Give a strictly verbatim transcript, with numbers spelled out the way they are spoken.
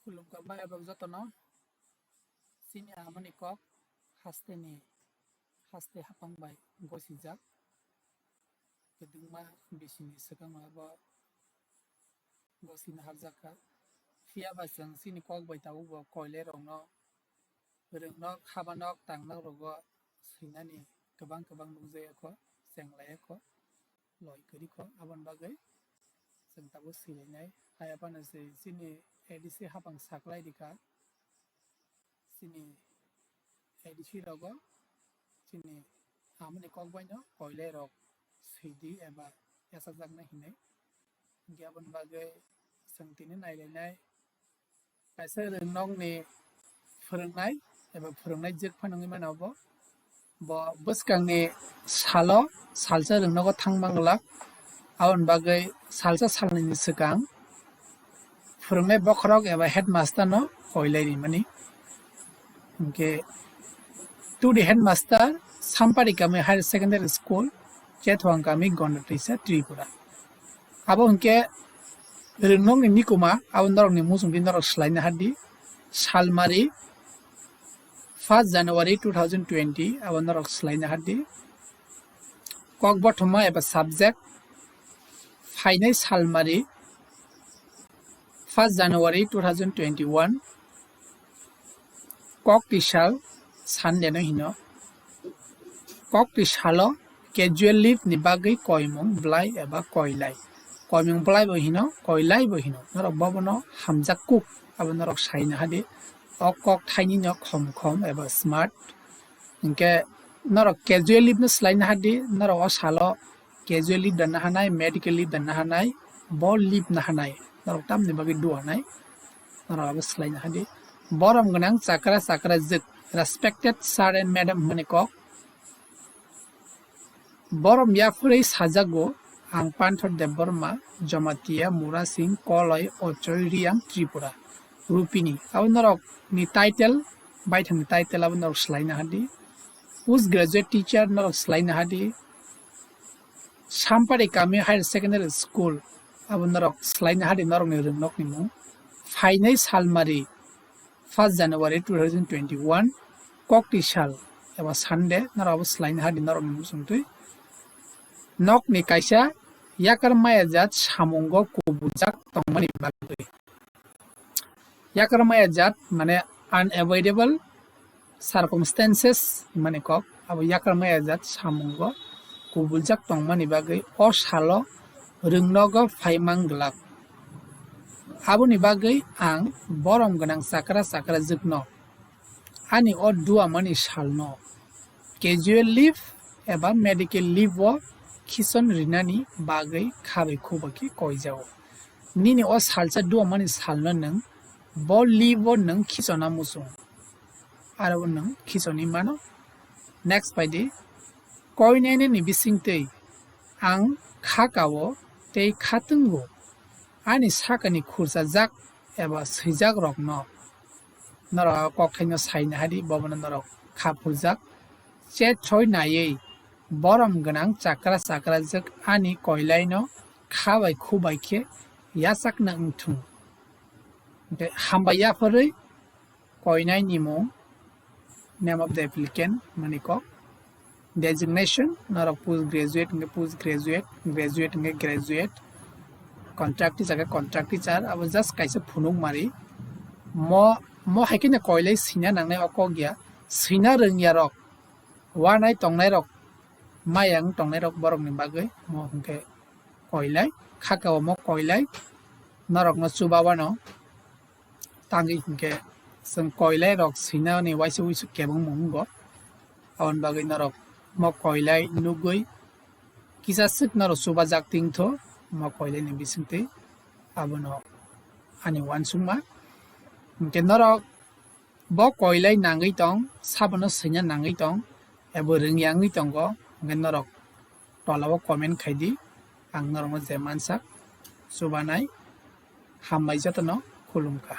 Khulumkha bai rok jotono. Chini amani kok hasteni, haste hapang bai gosijak. Kwdwngma bisini swkang abo gosina harjak kha. Phiya ba chwng chini kok bai tabuk bo koilai rokno, rwngnok, habanok, tangnok rogo swinani kwbang kwbang nukjaya kho, chenglaya kho, loi kwrwi kho. Aboni bagwi chwng tabuk swilainai. Haiya phano se chini A D C hapang saklai rikha. Chini A D C rogo chini amoni kok baino koilai rok swidi eba yachajaknai hinwi. Hinkhe aboni bagwi chwng tini nailainai. Kaisa rwngnokni phwrwngnai eba phwrwngnai jwk phano wngwi mano obo. Bo bwskangni salo salsa rwngnogo thang manglak. Aboni bagwi salsa salnwini swkang phwrwngnai bokhorok eba headmaster no koilai rimani. Hinkhe to the headmaster, Sampari Kami Higher Secondary School, Chethuang Kami, Gondatisa, Tripura. Abo hinkhe rwngnokni nikuma, abo norokni muchungdi norok swlaina hardi. Salmari, first January two thousand twenty, abo norok swlaina hardi. Kok bothoma eba subject, phainai salmari, first January two thousand twenty-one, kok tisal Sunday no hino. Kok tisalo casual leave ni bagwi koimung bwlai eba koilai. Koimung bwlai bo hino, koilai bo hino. Norok bobono hamjak kuk abo norok saina hadi. O kok thaini no khom khom eba smart. Hinkhe norok casual leave no swlaina hadi, norok o salo casual leave da nahanai, medical leave da nahanai, bo leave nahanai. Norok tamni bagwi dua nai. Norok abo swlaina hadi. Borom gwnang chakra chakra jwk, respected sir and madam hwnmani kok. Borom yaphurwi sajago, ang Panthor Debbarma, Jamatia, Murasing, Koloi, Ochoi, Riang, Tripura, Rupini. Abo norok ni title, baithangni title abo norok swlaina hadi. Post graduate teacher norok swlaina hadi. Sampari Kami Higher Secondary School abo norok swlaina hadi norokni rwngnokni mung. Phainai salmari first January two thousand twenty-one, kokti sal eba Sunday, norok abo swlaina hadi norokni muchungtwi. Nokni kaisa yakar maya jat samungo kubujak tongmani bagwi. Yakar maya jat mane unavoidable circumstances hwnmani kok, abo yakar maya jat samungo kubuljak tongmani bagwi o salo rwngnogo phaimang glak. Aboni bagwi ang borom gwnang chakra chakra jwkno ani o duamani salno casual leave eba medical leave o khichon rinani bagwi khabai khubakhe koijago. Nini o salsa duamani salno nwng bo leave o nwng khichona muchung. Aro nwng khichoni mano. Next paidi, koinainani bisingtwi ang kha kao tei kha twngo. Ani sakani khursa jak eba swijak rokno norok kokthaino saina hadi, bobono norok kha phurjak. Chet soi naiwi borom gwnang chakra chakra jwk ani koilaino kha bai khu bai khe yachakna wngthung. Tei hambai yaphorwi koinai ni mung, name of the applicant, mani kok. Designation, norok post graduate hwnkhe post graduate, graduate hwnkhe graduate, contract teacher khe contract teacher, abo just kaisa phunuk mari. Mo, mo hai kheno koilai swina nangnai o kok ya, swina rwngya rok, wanai tongnai rok, mayang tongnai rok borokni bagwi mo hwnkhe koilai, khaka o mo koilai, norokno chuba wano. Tangwi hinkhe chwng koilai rok swinani waisa wuisu kebengmung wngo. Aboni bagwi norok mo koilai nugwi kisa swk norok chubajak tingtho mo koilaini bisingtwi. Abono ani uansukma. Hinkhe norok bo koilai nangwi tong, sabono swina nangwi tong, ebo rwngya wngwi tongo, hinkhe norok tolao comment khaidi, ang norokno je mansak chubanai. Hambai jotono, khulumkha.